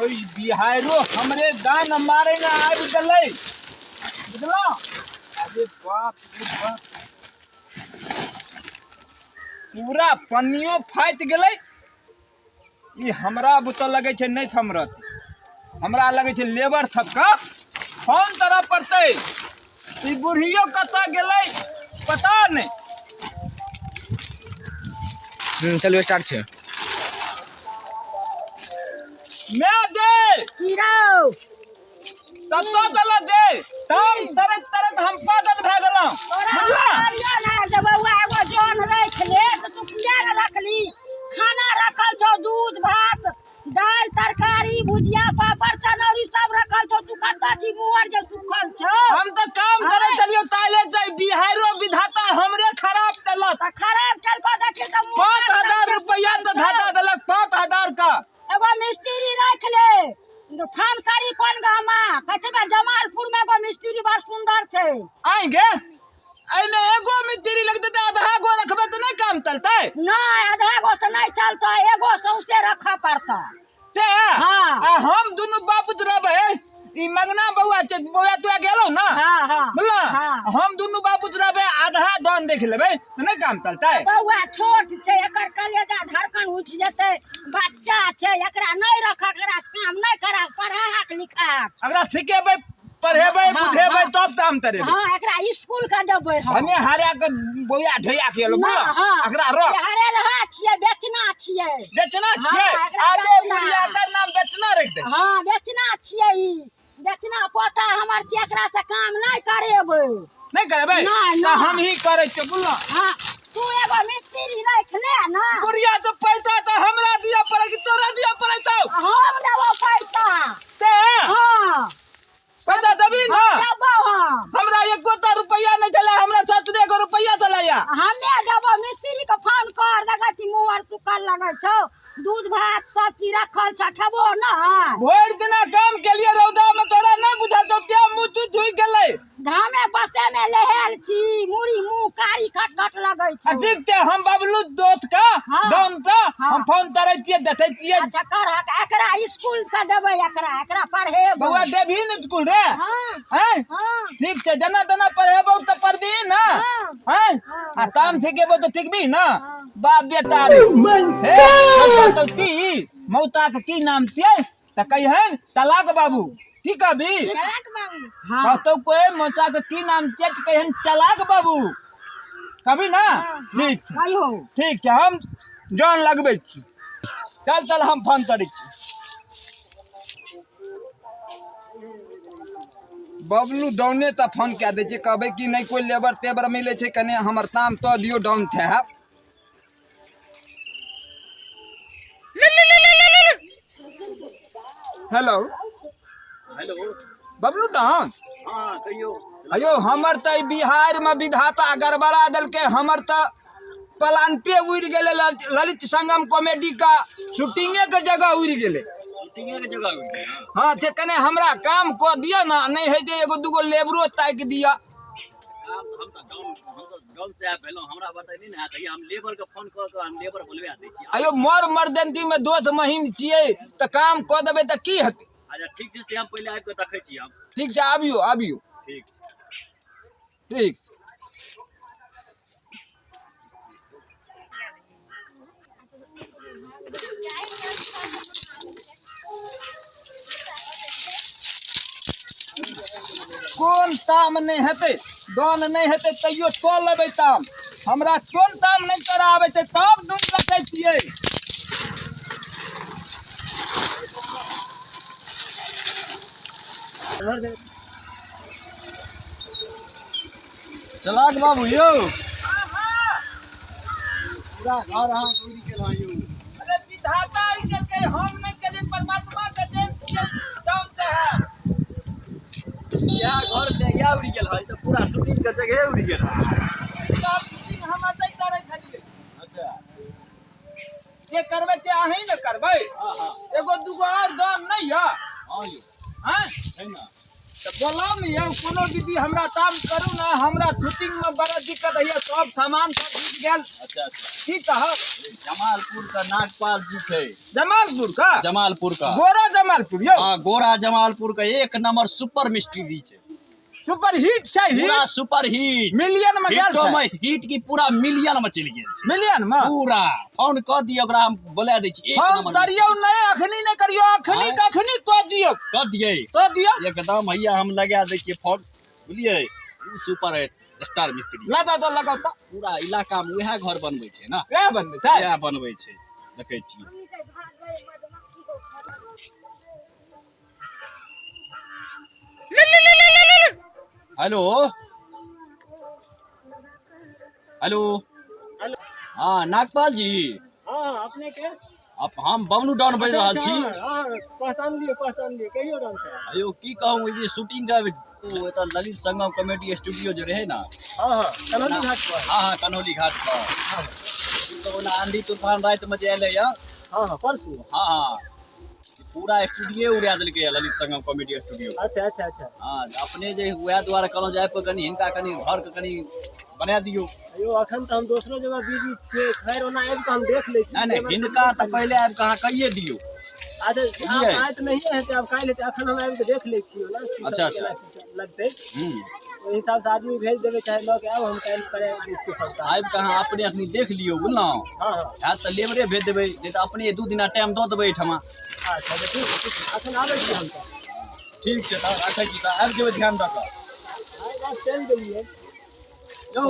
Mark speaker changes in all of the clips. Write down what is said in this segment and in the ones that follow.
Speaker 1: ओहि बिहारो हमरे गान मारे ने आबि गेलै, बुझलहुँ? अरे बाप रे बाप, पूरा पन्नियो फाटि गेलै। ई हमरा बुते लगै छै नहि थमरत, हमरा लगै छै लेबर सबके फोन करऽ पड़तै। ई बुढ़ियो कतऽ गेलै पता नहि।
Speaker 2: चलू स्टार्ट छै।
Speaker 1: मैं दे
Speaker 3: की रौ
Speaker 1: तत्तो चला दे ताम तरत तरत हम पागल भए गेलहुँ, बुझला?
Speaker 3: कहलियौ ने जे बौआ एगो जन राखि ले, तऽ तू किया ने रखली? खाना रखल छौ, दूध भात दालि तरकारी भुजिया पापड़ चनौरी सब रखल छौ, तू कतऽ छी मुँह जे सुखल छौ?
Speaker 1: हम तऽ काम करै छलियौ ताले से बिहारो विधाता हमरे खराब देलक।
Speaker 3: तऽ खराब केलको देखी तऽ मुँह
Speaker 1: 5000 रुपया तऽ धाता देलक, 5000 का।
Speaker 3: एगो मिस्त्री राखि ले, फोन करी कोन गाँवमे कहै छै बा, जमालपुरमे एगो मिस्त्री बड़ सुन्दर छै।
Speaker 1: आएंगे एहिमे एगो मिस्त्री लगतै तऽ आधा गो रखबै तऽ नहि काम चलतै?
Speaker 3: नहि, आधा गो से नहि चलतै, एगो सौंसे रखऽ पड़तै।
Speaker 1: ते
Speaker 3: हाँ।
Speaker 1: आ हम दुनू बापूत रहबै, ई मंगना बौआ छै, बौआ तू गेलौ ना?
Speaker 3: हाँ, हाँ।
Speaker 1: बुझला?
Speaker 3: हाँ।
Speaker 1: हम दुनू बापूत रहबै, आधा दान देख लेबै तऽ नहि काम चलतै?
Speaker 3: बौआ छोट छै, एकर कलेजा धड़कन उठि जेतै, बच्चा छै, एकरा नहि रखक, एकरा से काम नहि करक, पढ़ाक लिखाक।
Speaker 1: एकरा ठिकेबै, पढ़ेबै,
Speaker 3: हाँ,
Speaker 1: बुझेबै,
Speaker 3: हाँ।
Speaker 1: तब काम करेबै।
Speaker 3: हाँ, एकरा स्कूल के देबै हम।
Speaker 1: भने हारा के बौआ ढैया के एलो,
Speaker 3: ना,
Speaker 1: बुझला?
Speaker 3: हाँ।
Speaker 1: एकरा रख।
Speaker 3: हरेलहा छियै, बेचना छियै।
Speaker 1: बेचना
Speaker 3: हाँ,
Speaker 1: छियै?
Speaker 3: एकरा
Speaker 1: आदे
Speaker 3: बेचना।
Speaker 1: बुढ़िया के नाम बेचना रख दे।
Speaker 3: हाँ, बेचना छियै, ई बेचना पोता हमर छियै, एकरा से काम नहि करेबै।
Speaker 1: नहि करेबै?
Speaker 3: नहि,
Speaker 1: तऽ
Speaker 3: नहि।
Speaker 1: हम ही करै छियै, बुझला?
Speaker 3: हाँ, तू एगो मिस्त्री राखि ले ना।
Speaker 1: बुढ़िया तो पैसा तऽ हमरा दिअ पड़ै कि तोरा दिअ पड़ै तौ?
Speaker 3: हम देबो पैसा।
Speaker 1: ते?
Speaker 3: हाँ।
Speaker 1: पैसा देबी ना?
Speaker 3: देबो हम।
Speaker 1: हमरा एकोटा रुपया नहि छलै, हमरा 70 गो रुपया छलैया।
Speaker 3: हमे देबो, मिस्त्री के फोन कर, देखै छी मुँह आर सुखल लगै छौ, दूध भात सब चीज रखल छ, खेबो ना?
Speaker 1: भरि दिना काम केलिए रौदा में, तोरा नहीं बुझल छौ के मुँह तू झुकि गेलै?
Speaker 3: घामे पसे में लेहेल छी, मुड़ी मुँह कारी खट खट लगै
Speaker 1: आ
Speaker 3: छौ।
Speaker 1: ठीक छै, हम बबलू दोस्त का
Speaker 3: हाँ।
Speaker 1: डॉन का
Speaker 3: हाँ।
Speaker 1: हम फोन करै छियै, देखै छियै।
Speaker 3: अच्छा करहक, एकरा स्कूल के देबै, एकरा एकरा पढ़ेबै।
Speaker 1: बौआ देबही ने स्कूल रे?
Speaker 4: हाँ।
Speaker 1: हैं?
Speaker 4: हाँ।
Speaker 1: ठीक छै, जेना तेना पढ़ेबौ तऽ पढ़बही ना?
Speaker 4: हाँ।
Speaker 1: हैं?
Speaker 4: हाँ।
Speaker 1: आ काम ठिकेबौ तऽ ठिकबही ना?
Speaker 4: हाँ।
Speaker 1: बाप बेटा रे। हे, कहतौ की मौता के की नाम छियै तऽ कहिहन तलाक बाबू। की कहबी?
Speaker 4: चलाक बाबू।
Speaker 3: हाँ।
Speaker 1: कहतौ कोई मौसा के की नाम छियै तऽ कहिहन चलाक बाबू। कहबी ना?
Speaker 4: हाँ।
Speaker 1: ठीक छै।
Speaker 3: कहियो।
Speaker 1: ठीक छै, हम जान लगबै छी। चल चल, हम फोन करै छी। बबलू डाउने तऽ फोन कए दै छै, कहबै कि नहि कोइ लेबर तेबर मिलै छै, कने हमर ताम तऽ दियौ डाउन साहेब। हेलो।
Speaker 5: हेलो।
Speaker 1: बबलू डाउन।
Speaker 5: हाँ कहियो।
Speaker 1: अयो हमर तऽ बिहारमे विधाता गड़बड़ा देलकै, हमर तऽ प्लांटे उड़ि गेलै, ललित संगम कॉमेडी का शूटिंगे के जगह उड़ि गेलै।
Speaker 5: शूटिंगे के जगह उड़ि गेलै?
Speaker 1: हाँ से कने हमरा काम कऽ दिअ ने, नहि हेतै एगो दूगो लेबरो ताकि दिअ।
Speaker 5: काम हम तऽ डाउन, हम तऽ डाउन साहब भेलहुँ, हमरा बतेली ने हैत। हम लेबर के फोन कऽ कऽ हम लेबर बोलबा दै छी।
Speaker 1: अयो मर मर्दंती में दोस्त महीम छियै तऽ काम कऽ देबै तऽ की हेतै?
Speaker 5: अच्छा ठीक छै, से हम पहिले आबि कऽ देखै छी हम।
Speaker 1: ठीक छै, आबियौ आबियौ।
Speaker 5: ठीक।
Speaker 1: ठीक। कोन ताम नहि हेतै, दान नहि हेतै तैयो कऽ लेबै ताम। हमरा कोन ताम नहि करऽ आबै छै, तब दूध रखै छियै।
Speaker 2: चलाक बाबू यौ, पूरा घर अहाँ उड़ि गेल हँ यौ।
Speaker 1: अरे विधाता ई केलकै, हम नहि केलियै, परमात्मा के देन छियै दान साहेब।
Speaker 5: इएह घर के इएह उड़ि गेल हँ, ई तऽ पूरा शूटिंग के जगहे उड़ि गेल हँ।
Speaker 1: तब शूटिंग हम एतै करै छलियै।
Speaker 5: अच्छा।
Speaker 1: जे करबै से अहीं ने करबै।
Speaker 5: हाँ हाँ।
Speaker 1: एगो दूगो और दान नहि यऽ?
Speaker 5: हाँ यौ।
Speaker 1: आँय?
Speaker 5: छै ने।
Speaker 1: तऽ बोलाउ ने यौ, कोनो विधि हमरा काम करू ने, हमरा शूटिंग में बड़ा दिक्कत होइए, सब सामान सब डूबि गेल।
Speaker 5: अच्छा अच्छा।
Speaker 1: की कहब?
Speaker 5: जमालपुर का नागपाल जी छै।
Speaker 1: जमालपुर का?
Speaker 5: जमालपुर का।
Speaker 1: गोरा जमालपुर यौ?
Speaker 5: हाँ, गोरा जमालपुर का एक नंबर सुपर मिस्त्री छै।
Speaker 1: सुपर हिट छै, हिट।
Speaker 5: पूरा सुपर हिट।
Speaker 1: मिलियन में गेल
Speaker 5: हिटो
Speaker 1: छै।
Speaker 5: में हिट की पूरा मिलियन में चलि गेल छै।
Speaker 1: मिलियन में?
Speaker 5: पूरा। फोन कऽ दियौ ओकरा, हम बोला दै छी। एक
Speaker 1: फोन
Speaker 5: नंबर
Speaker 1: करियौ नहि, अखनी नहि करियौ, अखनी
Speaker 5: आँय?
Speaker 1: कखनी कऽ दियौ।
Speaker 5: कऽ दियै।
Speaker 1: कऽ दियौ।
Speaker 5: एकदम हैया हम लगा दै छियै फोन, बुझलियै? ओ सुपर हिट स्टार मिस्त्री।
Speaker 1: लगा दो, लगाओ तऽ।
Speaker 5: पूरा इलाका में उएह घर बनबै छै ने।
Speaker 1: वएह बनबै छै?
Speaker 5: उएह बनबै छै, देखै छियै। Hello hello. हाँ नागपाल जी।
Speaker 4: हाँ, अपने के?
Speaker 5: अब हम बबलू डॉन बाजि रहल छी।
Speaker 4: हाँ, पहचान लियौ, पहचान लियौ, कहियौ डॉन साहब।
Speaker 5: अयो की कहूँ, ई जे शूटिंग का ओ एतऽ ललित संगम कॉमेडी स्टूडियो जे रहै ने।
Speaker 4: हाँ हाँ, कन्हौली घाट पर।
Speaker 5: हाँ हाँ, कन्हौली घाट पर। तऽ ओना आंधी तूफान राति में जे एलै या।
Speaker 4: हाँ हाँ, परसू।
Speaker 5: हाँ हाँ, पूरा स्टूडियो उड़ा देलकै ललित संगम कॉमेडी स्टूडियो।
Speaker 4: अच्छा अच्छा अच्छा।
Speaker 5: हाँ, अपने जे वएह दुआरे कहलहुँ जे आबि कऽ कनि हिनका कनि घरके कनि बना दियौ।
Speaker 4: अयो अखन तऽ हम दोसरो जगह बिजी छियै, खैर ओना आबि कऽ हम देख लै छी।
Speaker 5: नहि नहि, हिनका तऽ पहिले आबि कऽ अहाँ कहिए दियौ।
Speaker 4: अच्छा, आब
Speaker 5: बुझलियै?
Speaker 4: आइ तऽ नहिए हेतै, आब काल्हि हेतै। अखन हम आबि कऽ देख लै छी ओना की सब
Speaker 5: अच्छा, अच्छा।
Speaker 4: केना की लगतै।
Speaker 5: हूँ।
Speaker 4: ओहि हिसाबसँ आदमी भेज देबै चाहे लऽ कऽ आयब, हम काल्हि करा दै छियै सबटा।
Speaker 5: आबि कऽ अहाँ अपने अखनी देख लियौ, बुझलहुँ?
Speaker 4: हाँ हाँ।
Speaker 5: हैत तऽ लेबरे भेज देबै, नहि तऽ अपने 2 दिना टाइम दऽ देबै एहिठमा।
Speaker 4: अच्छा अच्छा, ठीक छै, ठीक छै, अखन आबै छी हम तऽ।
Speaker 5: ठीक छै, तऽ राखै छी, तऽ आबि जेबै ध्यान दऽ कऽ।
Speaker 4: आइ बस चलि देलियै।
Speaker 1: यौ,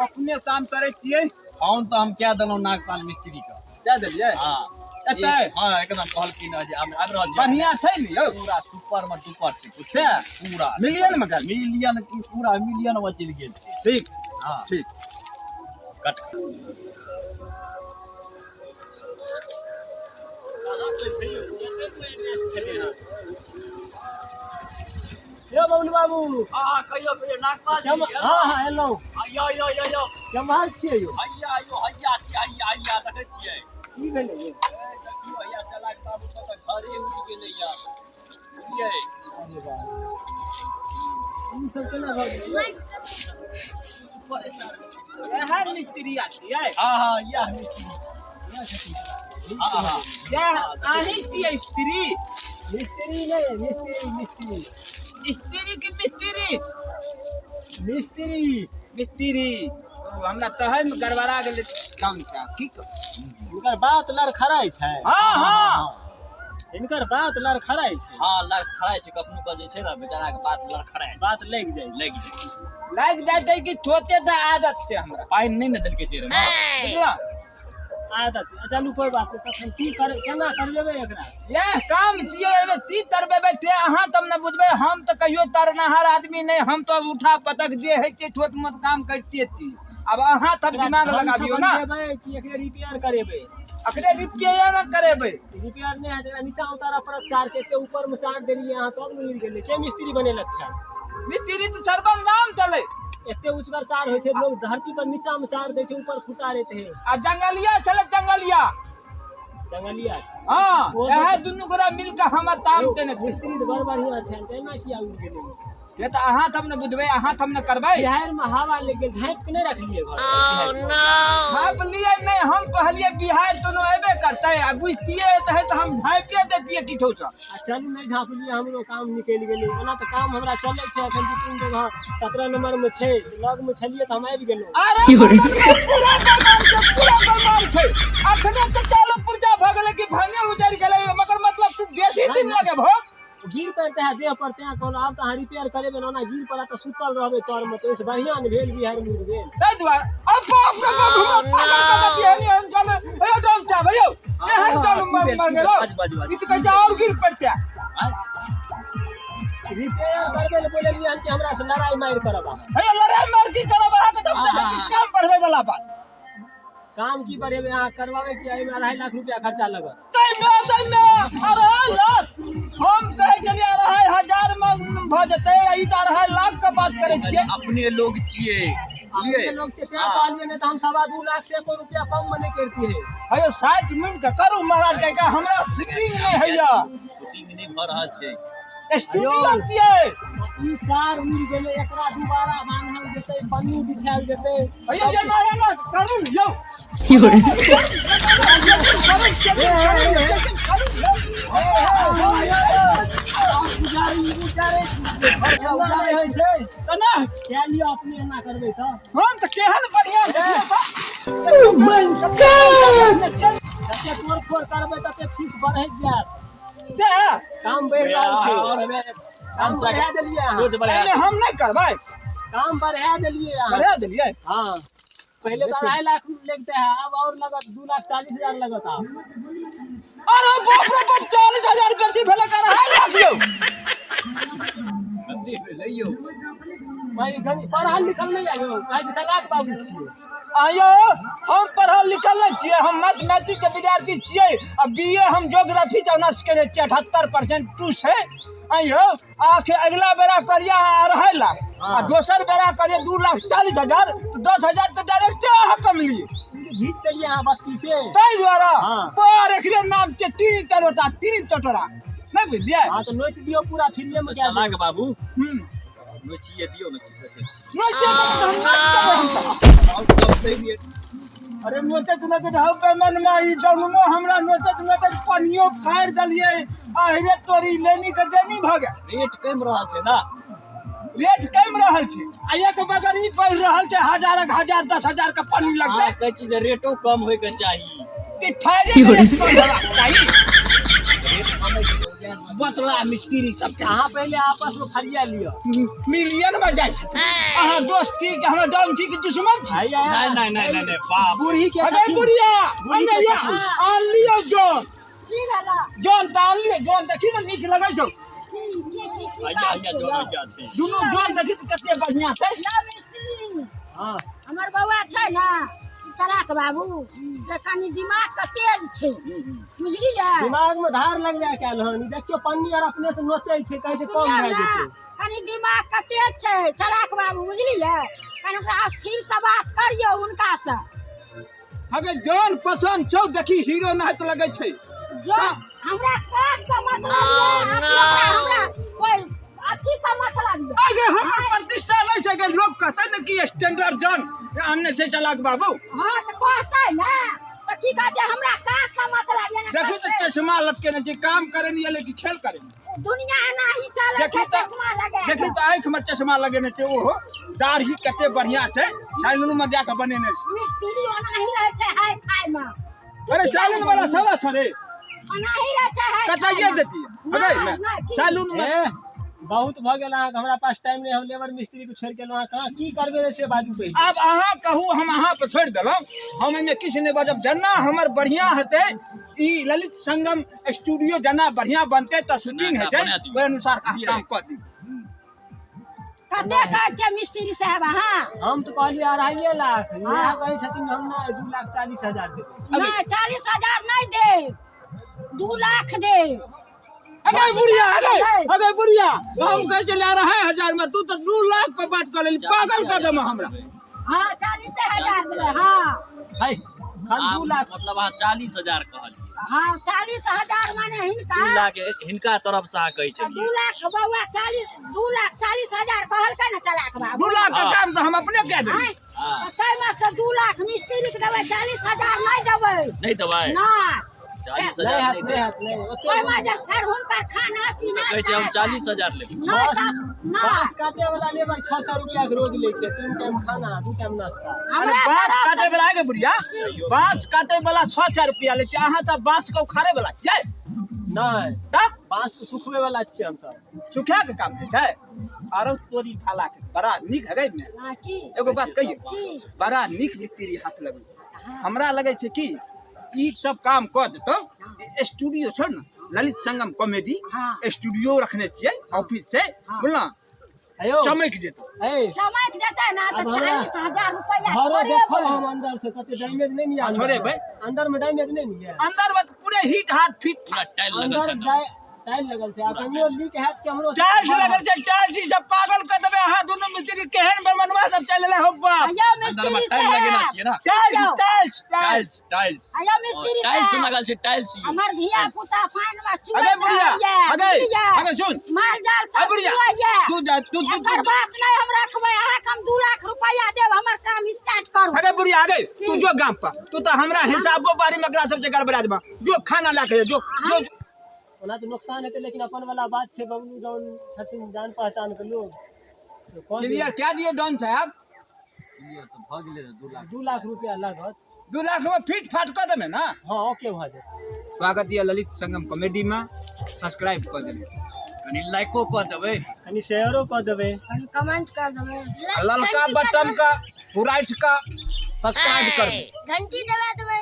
Speaker 1: अपने काम करै छियै।
Speaker 5: फोन तऽ हम कए देलहुँ नागपाल मिस्त्री के।
Speaker 1: दए देलियै?
Speaker 5: हाँ।
Speaker 1: एतै?
Speaker 5: हाँ, एकदम कहलखिन हँ जे हम आबि रहल छी।
Speaker 1: बढ़िआँ छै ने यौ?
Speaker 5: पूरा सुपर में डुपर छै।
Speaker 1: से?
Speaker 5: पूरा।
Speaker 1: मिलियन में गेल?
Speaker 5: मिलियन की पूरा मिलियन में चलि गेल छै।
Speaker 1: ठीक।
Speaker 5: हाँ।
Speaker 1: ठीक।
Speaker 5: कट।
Speaker 4: यौ बबलू बाबू।
Speaker 5: हाँ, कहियौ कहियौ नागपाल जी।
Speaker 4: हाँ हाँ, एलहुँ।
Speaker 5: यौ यौ यौ यौ।
Speaker 4: केम्हर छियै यौ?
Speaker 5: हैया यौ, हैया छी, हैया हैया देखै छियै।
Speaker 4: की भेलै यौ?
Speaker 5: देखियौ हैया चलाक बाबू सब तऽ घरे उड़ि गेलै या, बुझलियै?
Speaker 4: अरे बाप, ई सब केना भऽ गेलै?
Speaker 5: Super star.
Speaker 1: इएह मिस्त्री छियै?
Speaker 5: हाँ हाँ, इएह मिस्त्री। हाँ हाँ।
Speaker 1: इएह अहीं छियै स्त्री?
Speaker 4: मिस्त्री नहि, मिस्त्री मिस्त्री।
Speaker 1: स्त्री की मिस्त्री?
Speaker 4: मिस्त्री।
Speaker 1: मिस्त्री। ओ हमरा तहन में गड़बड़ा गेलै काम छै, की कहू?
Speaker 4: हिनकर बात लड़खड़ाइ छै।
Speaker 1: हाँ हाँ।
Speaker 4: हिनकर बात लड़खड़ाइ छै।
Speaker 5: हाँ, लड़खड़ाइ छै कखनो कऽ, जे छै ने बेचारा के बात लड़खड़ाइ छै।
Speaker 4: बात लागि जाइ छै।
Speaker 5: लागि जाइ छै।
Speaker 1: लागि जाइ छै कि छोटे से आदत छै हमरा।
Speaker 5: पानि नहि ने देलकै जड़िमे।
Speaker 1: बुझलहुँ?
Speaker 4: आदत। चलू कोइ बात नहि, तखन की कर, केना करबेबै एकरा?
Speaker 1: इएह काम दियौ, एहिमे की तरबेबै से अहाँ तब ने बुझबै। हम तऽ कहियो तरनाहर आदमी नहि, हम तऽ उठा पटक जे होइ छै छोट मोट काम करिते छी। आब अहाँ तब दिमाग लगाबियौ ने।
Speaker 4: बनेबै कि एकरे रिपेयर करेबै?
Speaker 1: अकरे रिपेयर ने करेबै।
Speaker 4: रिपेयर नहि हेतै, एकरा नीचा उतारऽ पड़त चार के। एते ऊपर मे चार देलियै अहाँ तब ने उड़ि गेलै। के मिस्त्री बनेलक छै?
Speaker 1: मिस्त्री तऽ सरबन नाम चलै।
Speaker 4: एते ऊँचगर चार होइ छै, लोग धरती पर नीचा मे चार दै छै, ऊपर खुटा रहते है।
Speaker 1: आ जंगलिया छलै, जंगलिया।
Speaker 4: जंगलिया छै?
Speaker 1: हाँ।
Speaker 4: ओ
Speaker 1: इएह दुनू गोरा मिल कऽ हमर ताम देने छै।
Speaker 4: मिस्त्री तऽ बड़ बढ़िआँ छै, तऽ एना किया उड़ि गेलै?
Speaker 1: से तऽ अहाँ तब ने बुझबै, अहाँ तब ने करबै।
Speaker 4: बिहार मे हवा लागि गेल, झाँपि के नहि रखलियै घर?
Speaker 1: झाँपलियै नहि, हम कहलियै बिहार दोनो अयबे करतै आ बुझतियै तऽ तऽ हम झाँपिए दैतियै किछो सँ।
Speaker 4: आ चलू, नहि झाँपलियै, हमरो काम निकलि गेलै। ओना तऽ काम हमरा चलै छै एखन 2-3 जगह, 17 नंबर मे छै, लग मे छलियै तऽ हम आबि गेलहुँ।
Speaker 1: अरे पूरा बर्बाद छै, पूरा बर्बाद छै। अखने तऽ चालू पुर्जा भऽ गेलै कि भने उजरि गेलै, मगर मतलब तू बेसी दिन लगेबहो।
Speaker 4: गिर पड़ते है देह पर, तें कहलहुँ। आब तऽ अहाँ रिपेयर करेबै ने, ओना गिर पड़त तऽ सुतल रहबै तरमे, तऽ ओहिसँ बढ़िआँ ने भेल बिहार उड़ि गेल।
Speaker 1: ताहि दुआरे अब बाप रे बाप, हमरा पागल कऽ देतियै। एहन एहन चल ए डॉन साहब, यौ एहन चल मर गेलौ।
Speaker 5: बाजू, बाजू, बाजू।
Speaker 1: ई तऽ कहै छै आओर गिर पड़तै।
Speaker 5: आँय?
Speaker 4: रिपेयर करबै लए बोललियै हन कि हमरा से लड़ाइ मारि करब अहाँ?
Speaker 1: हे लड़ाइ मारि की करब अहाँके? तब देखै छी काम बढ़बै वाला बात।
Speaker 4: काम की बढ़ेबै अहाँ? करवाबै कि एहिमे 2.5 लाख रुपया खर्चा लगत।
Speaker 1: ताहिमे 2.5 लाख? हम कहै छलियै 2,500 मे भऽ जेतै, आ ई तऽ 2.5 लाख के बात करै छियै।
Speaker 5: अपने लोग छियै, बुझलियै?
Speaker 4: अपने लोग छै तें कहलियै, नहि तऽ हम 2.25 लाख से एको रुपया कम मे नहि करतियै।
Speaker 1: हेयौ 60 मिनट के करू महाराज, कहि कऽ हमरा शूटिंग नहि होइया।
Speaker 5: शूटिंग नहि भऽ रहल छै।
Speaker 1: स्टूडियो छियै।
Speaker 4: ई चार उड़ गेलै, एकरा दोबारा बान्हल जेतै, पन्नी बिछायल जेतै।
Speaker 1: अयो ये ना ये ना करू यौ।
Speaker 4: एना नहि होइ छै।
Speaker 1: ना
Speaker 4: कए लिअ अपने एना करबै तऽ।
Speaker 1: हम तऽ केहन बढ़िया देखियौ तऽ।
Speaker 4: जते तोड़ फोड़ करबै तते फीस बढ़ैत जायत।
Speaker 1: ते
Speaker 4: काम बढ़ि रहल छै। काम बढ़ा देलियै अहाँ।
Speaker 5: रोज बढ़ा।
Speaker 1: एहिमे हम नहि करबै।
Speaker 4: काम बढ़ा देलियै अहाँ।
Speaker 1: बढ़ा देलियै।
Speaker 4: हाँ, पहले तो 2.5 लाख लगते है, अब और लगत 2,40,000 लगत आब।
Speaker 1: अरे बाप रे बाप, 40,000 बेसी भेलै कर 2.5 लाख यौ।
Speaker 4: भाई गणी पढ़ल लिखल नहीं आयो, कहै छै चलाक बाबू छियै।
Speaker 1: आयो हम पढ़ल लिखल नहीं छियै, हम मैथमेटिक के विद्यार्थी छियै आ बीए हम ज्योग्राफी के ऑनर्स केने छियै, 78% टू छै। आयो आखिर अगला बेरा करिया 2.5 लाख आ दोसर बेरा करिया 2,40,000, तऽ 10,000 तऽ डायरेक्ट अहाँ कमलियै।
Speaker 4: घीच देलियै अहाँ 32।
Speaker 1: ताहि दुआरे
Speaker 4: हाँ।
Speaker 1: पर एकरे नाम छै 3 चरोटा, 3 चटोरा, नहि बुझलियै?
Speaker 4: हाँ तऽ नोचि दियौ पूरा फ्रीए में।
Speaker 5: चलाक बाबू नोचिए दियौ ने, की देखै छी?
Speaker 1: नोचे तऽ हम नोच देबै हम तऽ। अरे नोचैत नोचैत हौ पे मनमा ई डौनमो हमरा नोचैत नोचैत पनियो फाड़ि देलियै। आहिरे तोरी लेनी के देनी भऽ गेल।
Speaker 5: रेट कम रहल छै ना?
Speaker 1: रेट कम रहल छै आ एक बगर ई बढ़ि रहल छै, हजारक हजार 10,000 के पन्नी लगतै।
Speaker 5: अहाँ कहै छी जे रेटो कम होय के चाही।
Speaker 1: कि फायदे के रेट कम हेबाक चाही।
Speaker 5: रेट कम होइ छै,
Speaker 1: बतला मिस्त्री सब छै।
Speaker 4: अहाँ पहिले आपस में फरिया लिअ।
Speaker 1: मिलियन में जाइ छै। अहाँ दोस्ती के हमरा डॉन छी कि दुश्मन छी?
Speaker 4: हैया।
Speaker 5: नहीं नहीं नहीं नहीं नहीं बाप।
Speaker 4: बूढ़ी के
Speaker 1: अरे
Speaker 4: छथिन।
Speaker 1: बुढ़िया,
Speaker 4: बूढ़ी के
Speaker 1: अरे या,
Speaker 4: छथिन।
Speaker 1: आन लियौ जोन।
Speaker 3: की भेलै?
Speaker 1: जोन तऽ आन लियौ, जोन देखी ने नीक लगै छौ।
Speaker 3: की की की की
Speaker 5: हैया
Speaker 3: बात
Speaker 5: हैया
Speaker 3: छै
Speaker 5: जोन
Speaker 3: यौ?
Speaker 5: हैया छै।
Speaker 1: दुनू जोन देखी तऽ कते बढ़िया छै।
Speaker 3: यौ मिस्त्री,
Speaker 4: हाँ।
Speaker 3: हमर बौआ छै ने चलाक बाबू, से कनि दिमाग के तेज छै, बुझलियै?
Speaker 4: दिमाग में धार लग जाय कैल हन। ई देखियौ पन्नी आर अपने से नोचै छै, कहै छै कम
Speaker 3: सुनियौ
Speaker 4: भए
Speaker 3: ने,
Speaker 4: जेतै।
Speaker 3: कनि दिमाग के तेज छै चलाक बाबू, बुझलियै? कनि ओकरा स्थिर से बात करियौ हुनका से।
Speaker 1: अगर जोन पसंद छौ देखी हीरो नाहत लगै छै।
Speaker 3: जो हमरा काज से मतलब ये, हमरा कोई अच्छी से मतलब ये।
Speaker 1: अगर हमर प्रतिष्ठा नहीं छै, अगर लोग कहतै ने कि स्टैंडर्ड जन आनने छै चलाक बाबू।
Speaker 3: हाँ तऽ कहतै ने तऽ की कहै छै, हमरा काज से मतलब ये ने।
Speaker 1: देखी तऽ चश्मा लटकेने छै, काम करे नहीं लेकिन खेल करे।
Speaker 3: दुनिया एना ही चलै
Speaker 1: देखी
Speaker 3: छै,
Speaker 1: तऽ
Speaker 3: चश्मा लगा
Speaker 1: देखी तऽ आँखि में चश्मा लगेने छै, ओहो दाढ़ी कते बढ़िया छै, सैलून में जाके बनेने छै।
Speaker 3: मिस्त्री ओना ही रहै छै हाई फाई में।
Speaker 1: अरे सैलून वाला छला छ रे,
Speaker 3: ओना ही रहै छै हाई फाई
Speaker 1: कटाइए
Speaker 3: में।
Speaker 1: देती अरे
Speaker 3: नहि,
Speaker 1: मैं
Speaker 3: नहि, की?
Speaker 1: सैलून में।
Speaker 4: ए, बहुत भऽ गेल अहाँके, हमरा पास टाइम नहि, हम लेबर मिस्त्री के छोड़ि के एलहुँ। अहाँ कहाँ की करबै से बाजू पहिले।
Speaker 1: आब अहाँ कहू, हम अहाँ पर छोड़ि देलहुँ, हम एहिमे किछु नहि बाजब। जेना हमर बढ़िया हेतै ई ललित संगम स्टूडियो जेना बढ़िया बनतै तऽ शूटिंग हेतै,
Speaker 5: बना दियौ।
Speaker 1: ओहि अनुसार अहाँ काम कऽ दियौ।
Speaker 3: कते कहै छै मिस्त्री साहब अहाँ?
Speaker 4: हम तऽ कहलियै 2.5 लाख, इएह कहै छथिन हम नहि 2,40,000 देबै।
Speaker 3: नहि, 40,000 नहि देब, 2 लाख देब।
Speaker 1: अरे बुढ़िया, अरे अरे बुढ़िया, हम कहै छलियै 2,500 में, तू तऽ 2 लाख पर बात कऽ लेली, पागल कऽ देबऽ हमरा।
Speaker 3: हाँ 40,000 देबै। हाँ
Speaker 4: है खान 2 लाख
Speaker 5: मतलब अहाँ 40,000 कहलियै।
Speaker 3: हाँ 40,000 माने हिनका
Speaker 5: 2 लाख हिनका तरफ से अहाँ कहै
Speaker 3: 2
Speaker 5: छलियै।
Speaker 3: लाख बौआ 2,40,000 कहलकै ने चलाक बाबू।
Speaker 1: 2 लाख के काम तऽ हम अपने कए देबै।
Speaker 3: आँय, तऽ ताहिमे से 2 लाख मिस्त्री के देबै, 40,000 नहि देबै।
Speaker 5: नहि देबै?
Speaker 3: नहि।
Speaker 5: 40,000
Speaker 4: नहि
Speaker 5: नहि
Speaker 4: हैत, नहि
Speaker 5: देबै।
Speaker 4: हैत, नहि ओते।
Speaker 3: ओहिमे जे फेर हुनकर खाना पीना
Speaker 5: तऽ कहै छै हम 40,000 लेबै।
Speaker 3: नहि तऽ नहि।
Speaker 4: बाँस काटे वाला लेबर 600 रुपया के रोज लै छै, 3 टाइम खाना, 2 टाइम नाश्ता।
Speaker 1: अरे बाँस काटे वाला के बुढ़िया, बाँस काटे वाला 600 रुपया लै छै, अहाँ सब बाँस के उखाड़े वाला छियै?
Speaker 4: नहि।
Speaker 1: तऽ
Speaker 4: बाँस के सुखबै वाला छियै हमसब।
Speaker 1: सुखा के काम होइ छै। आरो तोरी भाला के बड़ा नीक है ने।
Speaker 3: हाँ, की?
Speaker 1: एगो बात कहियौ,
Speaker 3: की?
Speaker 1: बड़ा नीक मिस्त्री हाथ लगै हमरा लगै छै कि ई सब काम कऽ देतौ। स्टूडियो छै ने ललित संगम कॉमेडी स्टूडियो रखने छियै, ऑफिस छै, बुझलहुँ?
Speaker 4: हेयौ।
Speaker 1: चमकि जेतौ।
Speaker 4: हे।
Speaker 3: चमकि जेतै ने तऽ
Speaker 4: आब हमरा
Speaker 3: 40,000 रुपैआ
Speaker 4: घरो
Speaker 3: छोड़ेबै।
Speaker 4: देखब हम अंदर से कते डैमेज नहि ने यऽ।
Speaker 1: छोड़ेबै।
Speaker 4: अंदर में डैमेज नहि ने यऽ?
Speaker 1: अंदर में पूरे हिट हाथ फिट।
Speaker 5: पूरा टाइल लगल
Speaker 4: अंदर
Speaker 5: छै अंदर।
Speaker 4: टाइल लगल छै, आ कनियो लीक हैत कि हमरो।
Speaker 1: टाइल्स लगल छै, टाइल्स। ई सब पागल कऽ देबै अहाँ दुनू मिस्त्री। केहन बेमनवा सब चलि एलै हो बाप।
Speaker 3: यौ
Speaker 5: अंदर में
Speaker 3: मिस्त्री
Speaker 5: टाइल लगेना
Speaker 3: साहब,
Speaker 5: छियै ना।
Speaker 1: Tiles, tiles, tiles.
Speaker 5: Tiles, tiles.
Speaker 3: यौ मिस्त्री
Speaker 5: टाइल्स
Speaker 3: साहब,
Speaker 5: लगल छै, टाइल्स यौ।
Speaker 3: हमर धिया पुता पानि में चुअैत
Speaker 1: अगे बुढ़िया,
Speaker 3: रहैये,
Speaker 1: अगे,
Speaker 3: बुझलियै?
Speaker 1: अगे सुन।
Speaker 3: माल जाल
Speaker 1: अ
Speaker 3: सब
Speaker 1: बुढ़िया,
Speaker 3: चुअैये।
Speaker 1: तू जा, तू तू
Speaker 3: एकर
Speaker 1: तू
Speaker 3: बात नहि हम रखबै। अहाँके हम 2 लाख रुपैआ देब, हमर काम स्टार्ट करू।
Speaker 1: अगे बुढ़िया, अगे तू जो गाम पर। तू तऽ हमरा हिसाबो बारी में एकरा सब से गड़बड़ा देबा। जो खाना ला के जो, जो।
Speaker 4: ओना तऽ नुकसान हेतै, लेकिन अपन वाला बात छै। बबलू डॉन छथिन, जान पहचान के लोग, तऽ कऽ दियौ।
Speaker 1: क्लियर क्या दियो डॉन साहब?
Speaker 5: क्लियर तऽ भऽ गेलै 2 लाख।
Speaker 4: 2 लाख रुपया लागत।
Speaker 1: 2 लाख में फिट फाट कऽ देबै ना?
Speaker 4: हँ, ओके भऽ जेतै।
Speaker 1: स्वागत यऽ ललित संगम कॉमेडी में। सब्सक्राइब कऽ देबै।
Speaker 5: कनि लाइको कऽ देबै।
Speaker 4: कनि शेयरो कऽ देबै।
Speaker 3: कनि कमेंट कर देबै।
Speaker 1: आ ललका बटन का राइट का सब्सक्राइब कर दे।
Speaker 6: घंटी दबा देबै।